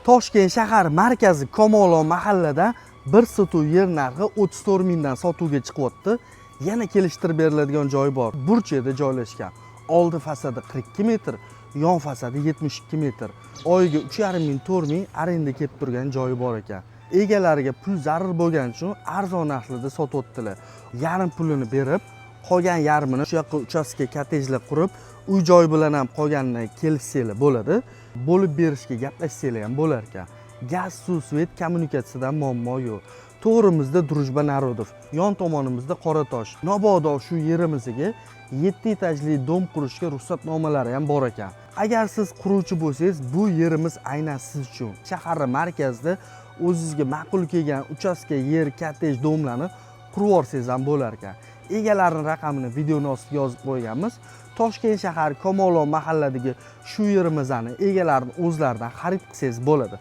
Toshkent shahar markazi, Kamolon mahallada bir sotuv yer narxi 34 mingdan sotuvga chiqyapti. Yana kelishtirib beriladigan joyi bor. Burchakda joylashgan. Oldi fasadi 42 metr, yon fasadi 72 metr. Oyiga 3,5 ming, 4 ming arenda kelib turgan joyi bor ekan. Egalariga pul zarur bo'lgani uchun arzon narxlarda sotyaptilar. Yarim pulini berib, qolgan yarmini shu yoqqa uchastka, kottejlar qurib, uy joy bilan ham qolganini kelishsanglar bo'ladi. Bo'lib berishga gaplashsanglar ham bo'lar ekan. Gaz, suv, svet, kommunikatsiyadan muammo yo'q. To'g'rimizda Дружба народов, yon tomonimizda Qoratosh. Mabodo shu yerimizga 7 etajli dom qurishga ruxsatnomalari ham bor ekan. Agar siz quruvchi bo'lsangiz, bu yerimiz aynan siz uchun. Shahar markazida o'zingizga ma'qul kelgan uchastka yer, kottej, domlarni qurib yuborsangiz ham bo'lar ekan. Egalarini raqamini videoni ostiga yozib qo'yganmiz. Toshkent shahar, Kamolon mahalladagi shu yerimizni egalarini o'zlaridan xarid qilsangiz bo'ladi.